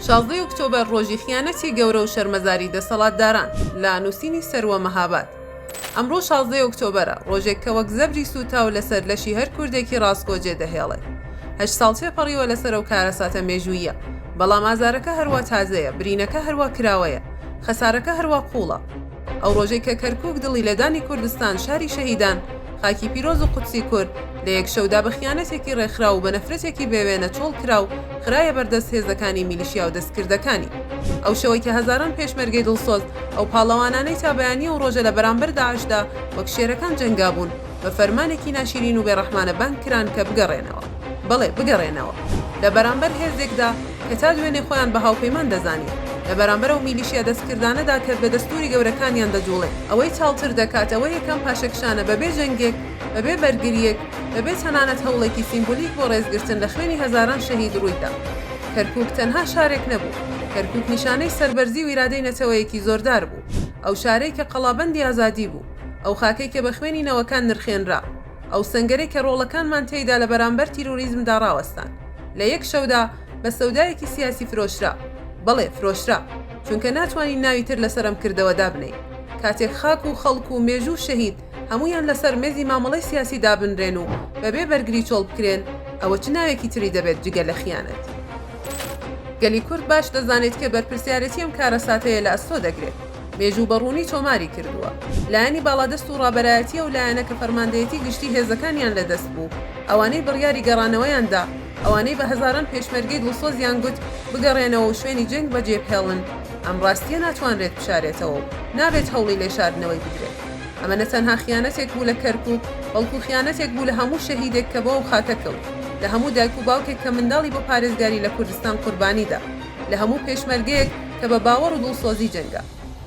شازدەی ئۆکتۆبەر ڕۆژی خیانەتی گەورە و شەرمەزاری دەسەڵاتداران، لە نووسینی سروە مەهاباد. ئەمڕۆ شازدەی ئۆکتۆبەرە، ڕۆژێک کە وەک زەبری سووتاو لەسەر لەشی هەر کوردێکی ڕاستگۆ جێ دەهێڵێت. هەشت ساڵ تێپەڕیوە لەسەر ئەو کارەساتە مێژووییە، بەڵام ئازارەکە هەروا تازەیە، برینەکە هەروا کراوەیە، خەسارەکە هەروا قووڵە. ئەو ڕۆژەی کە کەرکووک دڵی لێدانی کوردستان، شاری شەهیدان، خاکی پیرۆز و قودسی کورد، لە یەک شەودا بە خیانەتێکی ڕێکخراو و بە نەفرەتێکی بێوێنە چۆڵ کرا و خرایە بەردەست هێزەکانی میلیشیا و دەستکردەکانی. ئەو شەوەی کە هەزاران پێشمەرگەی دڵسۆز، ئەو پاڵەوانانەی تا بەیانی ئەو ڕۆژە لە بەرامبەر داعشدا وەک شێرەکان جەنگابوون، بە فەرمانێکی ناشیرین و بێڕەحمانە بانگ کران کە بگەڕێنەوە. بەڵێ، بگەڕێنەوە. لە بەرامبەر هێزێکدا کە تا دوێنێ خۆیان بە هاوپەیمان دەزانی. لە بەرامبەر ئەو میلیشیا دەستکردانەدا کە بە دەستووری گەورەکانیان دەجووڵێن. ئەوەی تاڵتر دەکات ئەوەیە کە ئەم پاشەکشانە بەبێ جەنگێک، بەبێ بەرگرییەک، بەبێ تەنانەت هەوڵێکی سیمبولیک بۆ ڕێزگرتن لە خوێنی هەزاران شەهید ڕوویدا. کەرکووک تەنها شارێک نەبوو. کەرکووک نیشانەی سەربەرزی و ئیرادەی نەتەوەیەکی زۆردار بوو. ئەو شارەی کە قەڵابەندی ئازادی بوو. ئەو خاکەی کە بە خوێنی نەوەکان نرخێنرا. ئەو سەنگەرەی کە ڕۆڵەکانمان تێیدا لە بەرامبەر تیرۆریزمدا ڕاوەستان. لە یەک شەودا بە سەودایەکی سیاسی فرۆشرا. بەڵێ، فرۆشرا. چونکە ناتوانین ناوی تر لەسەر ئەم کردەوە دابنێین. کاتێک خاک و خەڵک و مێژوو و شەهید هەموویان لەسەر مێزی مامەڵەی سیاسی دابنرێن و بەبێ بەرگری چۆڵ بکرێن، ئەوە چ ناوێکی تری دەبێت جگە لە خیانەت؟ گەلی کورد باش دەزانێت کێ بەرپرسیارێتی ئەم کارەساتەیە لە ئەستۆ دەگرێت. مێژوو بە ڕوونی تۆماری کردووە. لایەنی باڵادەست و ڕابەرایەتی ئەو لایەنە کە فەرماندەیەتی گشتی هێزەکانیان لە دەست بوو، ئەوانەی بڕیاری گەڕانەوەیان دا، ئەوانەی بە هەزاران پێشمەرگەی دڵسۆزیان گوت بگەڕێنەوە و شوێنی جەنگ بەجێبهێڵن، ئەم ڕاستییە ناتوانرێت بشارێتەوە و نابێت هەوڵی لێشاردنەوەی بدرێت. ئەمە نە تەنها خیانەتێک بوو لە کەرکوک، بەڵکو خیانەتێک بوو لە هەموو شەهیدێک کە بۆ ئەو خاکە کەوت، لە هەموو دایک و باوکێک کە منداڵی بۆ پارێزگاری لە کوردستان قوربانی دا، لە هەموو پێشمەرگەیەک کە بە باوەڕ و دڵسۆزی جەنگا.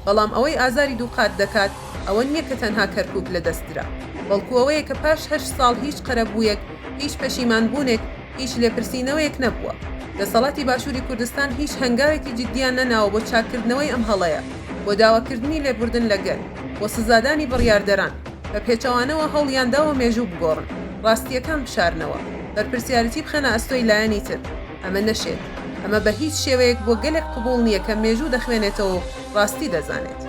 بەڵام ئەوەی ئازاری دووقات دەکات ئەوە نییە کە تەنها کەرکوک لەدەست درا، بەڵکو ئەوەیە کە پاش هەشت ساڵ هیچ قەرەبوویەک، هیچ پەشیمانبوونێک، هیچ لێپرسینەوەیەک نەبووە. دەسەڵاتی باشووری کوردستان هیچ هەنگاوێکی جددیان نەناوە بۆ چاککردنەوەی ئەم هەڵەیە، بۆ داواکردنی لێبوردن لە گەل، بۆ سزادانی بڕیاردەران. بە پێچەوانەوە هەوڵیان داوە مێژوو بگۆڕن، ڕاستییەکان بشارنەوە، بەرپرسیارێتی بخەنە ئەستۆی لایەنی تر. ئەمە نەشێت. ئەمە بە هیچ شێوەیەک بۆ گەلێک قبوڵ نییە کە مێژوو دەخوێنێتەوە و ڕاستی دەزانێت.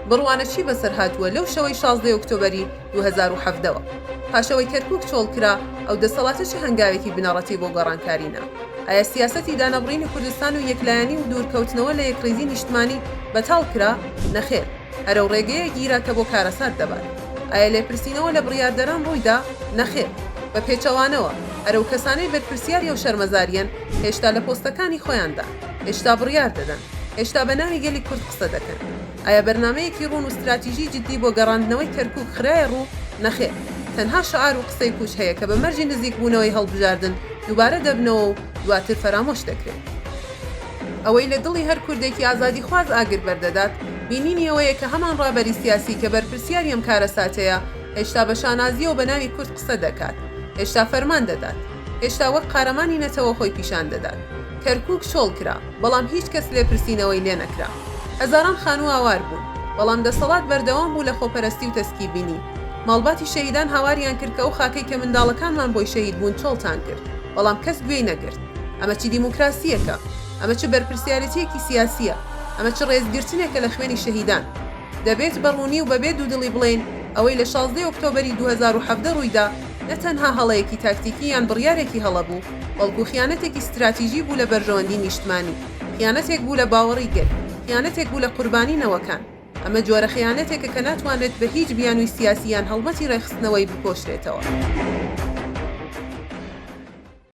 بڕوانە چی بەسەر هاتووە لەو شەوەی شازدەی ئۆکتۆبەری 2017 وە. پاش ئەوەی کەرکوک چۆڵ کرا، ئەو دەسەڵاتە چ هەنگاوێکی بنەڕەتی بۆ گۆڕانکاری نا؟ ئایا سیاسەتی دانەبڕینی کوردستان و یەکلایەنی و دوورکەوتنەوە لە یەکڕیزی نیشتمانی بەتاڵ کرا؟ نەخێر، هەر ئەو ڕێگەیە گیرا کە بۆ کارەسات دەبات. ئایا لێپرسینەوە لە بڕیاردەران ڕوویدا؟ نەخێر. بە پێچەوانەوە، هەر ئەو کەسانەی بەرپرسیاری ئەو شەرمەزارییەن، هێشتا لە پۆستەکانی خۆیاندان، هێشتا بڕیار دەدەن، هێشتا بە ناوی گەلی کورد قسە دەکەن. ئایا بەرنامەیەکی ڕوون و ستراتیژی جددی بۆ گەڕاندنەوەی کەرکووک خرایە ڕوو؟ نەخێر. تەنها شعار و قسەی پووچ هەیە کە بە مەرجی نزیکبوونەوەی هەڵبژاردن دووبارە دەبنەوە و دواتر فەرامۆش دەکرێن. ئەوەی لە دڵی هەر کوردێکی ئازادیخواز ئاگر بەردەدات، بینینی ئەوەیە کە هەمان ڕابەری سیاسی کە بەرپرسیاری ئەم کارەساتەیە، هێشتا بە شانازییەوە بە ناوی کورد قسە دەکات، هێشتا فەرمان دەدات، هێشتا وەک قارەمانی نەتەوە خۆی پیشان دەدات. کەرکووک چۆڵ کرا، بەڵام هیچ کەس لێپرسینەوەی لێ نەکرا. هەزاران خانوو ئاوار بوون، بەڵام دەسەڵات بەردەوام بوو لە خۆپەرستی و تەسکیبینی. ماڵباتی شەهیدان هاواریان کرد کە ئەو خاکەی کە منداڵەکانمان بۆی شەهید بوون چۆڵتان کرد، بەڵام کەس گوێی نەگرت. ئەمە چ دیموکراسییەکە؟ ئەمە چ بەرپرسیارێتییەکی سیاسییە؟ ئەمە چ ڕێزگرتنێکە لە خوێنی شەهیدان؟ دەبێت بە ڕوونی و بەبێ دوودڵی بڵێین ئەوەی لە شازدەی ئۆکتۆبەری 2017 ڕوویدا نە تەنها هەڵەیەکی تاکتیکی یان بڕیارێکی هەڵە بوو، بەڵکو خیانەتێکی ستراتیژی بوو لە بەرژەوەندی نیشتمانی، خیانەتێک بوو لە باوەڕی گەل، خیانەتێک بوو لە قوربانی نەوەکان. ئەمە جۆرە خیانەتێکە کە ناتوانرێت بە هیچ بیانووی سیاسی یان هەڵمەتی ڕێکخستنەوەی بپۆشرێتەوە.